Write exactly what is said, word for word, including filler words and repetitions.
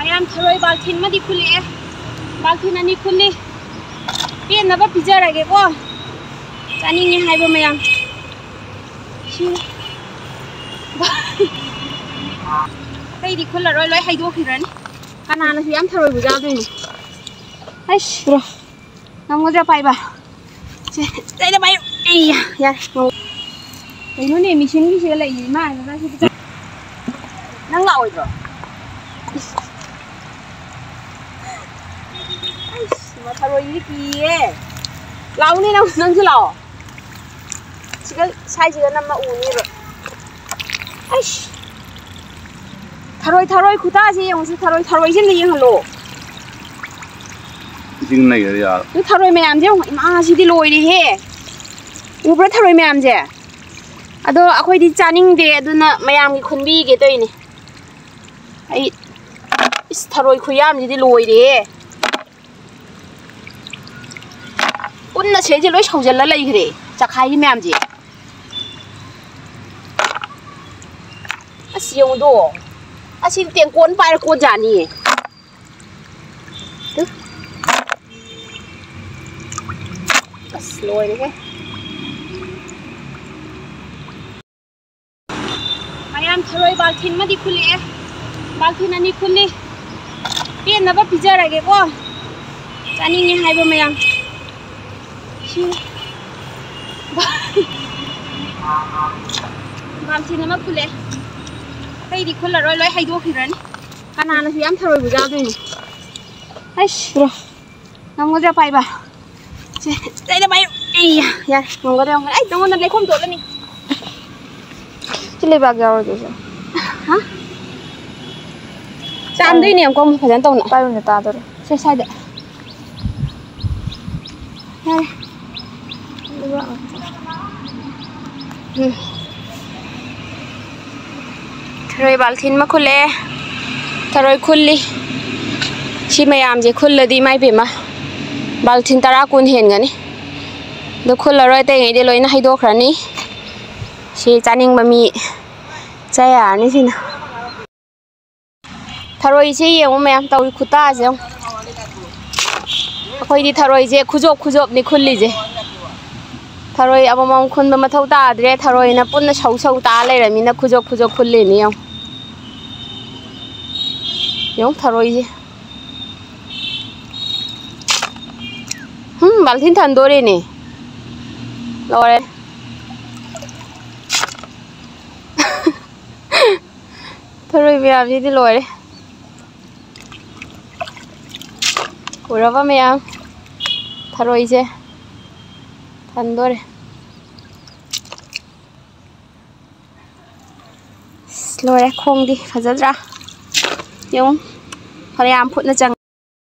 ꯃꯌꯥꯝ ꯊꯔꯣꯏ ꯕꯥꯜꯊꯤꯟ ꯑꯃꯗꯤ ꯈꯨꯜꯂꯛꯑꯦ꯫ ꯕꯥꯜꯊꯤꯟ ꯑꯅꯤ ꯈꯨꯜꯂꯤ꯫ ꯄꯦꯟꯅꯕ ꯄꯤꯖꯔꯒꯦꯀꯣ꯫ ꯆꯥꯅꯤꯡꯉꯦ ꯍꯥꯏꯕ ꯃꯌꯥꯝ꯫ ꯁꯤ꯫ ꯑꯇꯩꯗꯤ ꯈꯨꯜꯂꯔꯣꯏ, ꯂꯣꯏ ꯍꯩꯗꯣꯛꯈꯤꯔꯅꯤ꯫ ꯀꯅꯥꯅꯁꯨ ꯌꯥꯝ ꯊꯔꯣꯏꯕꯨ ꯆꯥꯗꯣꯏꯅꯣ? ꯑꯩꯁ, ꯄꯨꯔꯥ꯫ ꯉꯝꯒꯗ꯭ꯔꯥ ꯄꯥꯏꯕ? ꯁꯦ, ꯂꯩꯔꯦ ꯄꯥꯏꯌꯨ꯫ ꯑꯩꯌꯥ, ꯌꯥꯔꯦ, ꯉꯝ-, ꯀꯩꯅꯣꯅꯦ, ꯃꯦꯆꯤꯟꯒꯤꯁꯤꯒ ꯂꯩꯌꯦ, ꯏꯃꯥ, ꯅꯆꯥꯁꯤꯗꯤ ꯆꯠ-, ꯅꯪ ꯂꯥꯛꯑꯣꯏꯗ꯭ꯔꯣ? ꯏꯁ꯫ ꯑꯩꯁ, ꯃꯊꯔꯣꯏꯁꯤꯗꯤ ꯀꯤꯌꯦ꯫ ꯂꯥꯛꯎꯅꯦ, ꯅꯪ, ꯅꯪꯁꯨ ꯂꯥꯛꯑꯣ꯫ ꯁꯤꯒ, ꯁꯥꯏꯁꯤꯒ ꯅꯝꯃ ꯎꯅꯤꯕ꯫ ꯑꯩꯁ꯫ ꯊꯔꯣꯏ, ꯊꯔꯣꯏ ꯈꯨꯇꯥꯁꯦ ꯌꯦꯡꯉꯨꯁꯤ, ꯊꯔꯣꯏ, ꯊꯔꯣꯏꯁꯦ ꯑꯝꯇ ꯌꯦꯡꯍꯜꯂꯣ꯫ ꯏꯁꯤꯡ ꯅꯩꯔꯗꯤ ꯌꯥꯔꯣꯏ꯫ ꯑꯗꯨ ꯊꯔꯣꯏ ꯃꯌꯥꯝꯁꯦ ꯌꯦꯡꯉꯨ, ꯏꯃꯥ, ꯁꯤꯗꯤ ꯂꯣꯏꯔꯦꯍꯦ꯫ ꯎꯕ꯭ꯔꯥ ꯊꯔꯣꯏ ꯃꯌꯥꯝꯁꯦ? ꯑꯗꯣ ꯑꯩꯈꯣꯏꯗꯤ ꯆꯥꯅꯤꯡꯗꯦ, ꯑꯗꯨꯅ ꯃꯌꯥꯝꯒꯤ ꯈꯨꯟꯕꯤꯒꯦ ꯇꯧꯔꯤꯅꯦ꯫ ꯑꯩ, ꯏꯁ, ꯊꯔꯣꯏ ꯈꯨꯌꯥꯝꯁꯤꯗꯤ ꯂꯣꯏꯔꯦꯍꯦ꯫ ꯄꯨꯟꯅ ꯁꯤꯗꯩꯁꯦ ꯂꯣꯏ ꯁꯧꯖꯜꯂ ꯂꯩꯈ꯭ꯔꯦ, ꯆꯈꯥꯏꯔꯤ ꯃꯌꯥꯝꯁꯦ꯫ ꯑꯁ, ꯌꯦꯡꯉꯨꯗꯣ꯫ ꯑꯁꯤ ꯇꯦꯡꯀꯣꯠ ꯄꯥꯏꯔ ꯀꯣꯠ ꯌꯥꯅꯤꯌꯦ꯫ ꯇꯨ꯫ ꯑꯁ, ꯂꯣꯏꯔꯦꯍꯦ꯫ ꯃꯌꯥꯝ ꯊꯔꯣꯏ ꯕꯥꯜꯊꯤꯟ ꯑꯃꯗꯤ ꯈꯨꯜꯂꯛꯑꯦ꯫ ꯕꯥꯜꯊꯤꯟ ꯑꯅꯤ ꯈꯨꯜꯂꯤ꯫ ꯄꯦꯟꯅꯕ ꯄꯤꯖꯔꯒꯦꯀꯣ꯫ ꯆꯥꯅꯤꯡꯉꯦ ꯍꯥꯏꯕ ꯃꯌꯥꯝ꯫ ꯁꯤ꯫ ꯕꯥꯜꯊꯤꯟ ꯑꯃ ꯈꯨꯜꯂꯛꯑꯦ꯫ ꯑꯇꯩꯗꯤ ꯈꯨꯜꯂꯔꯣꯏ, ꯂꯣꯏ ꯍꯩꯗꯣꯛꯈꯤꯔꯅꯤ꯫ ꯀꯅꯥꯅꯁꯨ ꯌꯥꯝ ꯊꯔꯣꯏꯕꯨ ꯆꯥꯗꯣꯏꯅꯣ? ꯑꯩꯁ, ꯄꯨꯔꯥ꯫ ꯉꯝꯒꯗ꯭ꯔꯥ ꯄꯥꯏꯕ? ꯁꯦ, ꯂꯩꯔꯦ ꯄꯥꯏꯌꯨ꯫ ꯑꯩꯌꯥ, ꯌꯥꯔꯦ, ꯉꯝꯒꯗ꯭ꯔꯥ ꯌꯦꯡꯉꯨ꯫ ꯑꯩ ꯅꯉꯣꯟꯗ ꯂꯩꯈꯣꯝ ꯇꯣꯠꯂꯅꯤ꯫ ꯁꯤ ꯂꯩꯕꯥꯛ ꯌꯥꯎꯔꯣꯏꯗꯣꯏꯁꯦ꯫ ꯍꯥ? ꯆꯥꯝꯗꯣꯏꯅꯦ ꯑꯃꯨꯛꯀ ꯑꯃꯨꯛ ꯐꯖꯅ ꯇꯧꯅ꯫ ꯄꯥꯏꯔꯨꯅꯦ ꯇꯥꯗꯣꯔꯦ꯫ ꯁꯦ, ꯁ꯭ꯋꯥꯏꯗ꯫ ꯌꯥꯔꯦ꯫ ꯎꯝ꯫ ꯊꯔꯣꯏ ꯕꯥꯜꯊꯤꯟ ꯑꯃ ꯈꯨꯜꯂꯦ꯫ ꯊꯔꯣꯏ ꯈꯨꯜꯂꯤ꯫ ꯁꯤ ꯃꯌꯥꯝꯁꯦ ꯈꯨꯜꯂꯗꯤ ꯏꯃꯥꯏ ꯄꯦꯝꯃ ꯕꯥꯜꯊꯤꯟ ꯇꯔꯥ ꯀꯨꯟ ꯍꯦꯟꯒꯅꯤ꯫ ꯑꯗꯨ ꯈꯨꯜꯂꯔꯣꯏ, ꯑꯇꯩꯉꯩꯗꯤ ꯂꯣꯏꯅ ꯍꯩꯗꯣꯛꯈ꯭ꯔꯅꯤ꯫ ꯁꯤ ꯆꯥꯅꯤꯡꯕ ꯃꯤ ꯆꯥ ꯌꯥꯔꯅꯤ ꯁꯤꯅ꯫ ꯊꯔꯣꯏꯁꯦ ꯌꯦꯡꯉꯨ ꯃꯌꯥꯝ, ꯇꯧꯔꯤ ꯈꯨꯇꯥꯁꯦ ꯌꯦꯡꯉꯨ꯫ ꯑꯩꯈꯣꯏꯗꯤ ꯊꯔꯣꯏꯁꯦ ꯈꯨꯖꯣꯞ ꯈꯨꯖꯣꯞꯅꯤ ꯈꯨꯜꯂꯤꯁꯦ꯫ ꯊꯔꯣꯏ ꯑꯃꯃꯝ ꯈꯨꯟꯕ ꯃꯊꯧ ꯇꯥꯗ꯭ꯔꯦ, ꯊꯔꯣꯏꯅ ꯄꯨꯟꯅ ꯁꯧ ꯁꯧ ꯇꯥ ꯂꯩꯔꯃꯤꯅ ꯈꯨꯖꯣꯞ ꯈꯨꯖꯣꯞ ꯈꯨꯜꯂꯤꯅꯤ ꯌꯦꯡꯉꯨ꯫ ꯌꯦꯡꯉꯨ ꯊꯔꯣꯏꯁꯦ꯫ ꯍꯨꯝ, ꯕꯥꯜꯇꯤꯟ ꯊꯟꯗꯣꯔꯦꯅꯦ꯫ ꯂꯣꯏꯔꯦ꯫ ꯊꯔꯣꯏ ꯃꯌꯥꯝꯁꯤꯗꯤ ꯂꯣꯏꯔꯦ꯫ ꯎꯔꯕ ꯃꯌꯥꯝ? ꯊꯔꯣꯏꯁꯦ ꯊꯟꯗꯣꯔꯦ꯫ ꯑꯁ, ꯂꯣꯏꯔꯦ, ꯈꯣꯡꯗꯤ ꯐꯖꯗ꯭ꯔꯥ? ꯌꯦꯡꯉꯨ, ꯐꯅꯌꯥꯝ ꯐꯨꯠꯅ ꯆꯪꯉꯦ꯫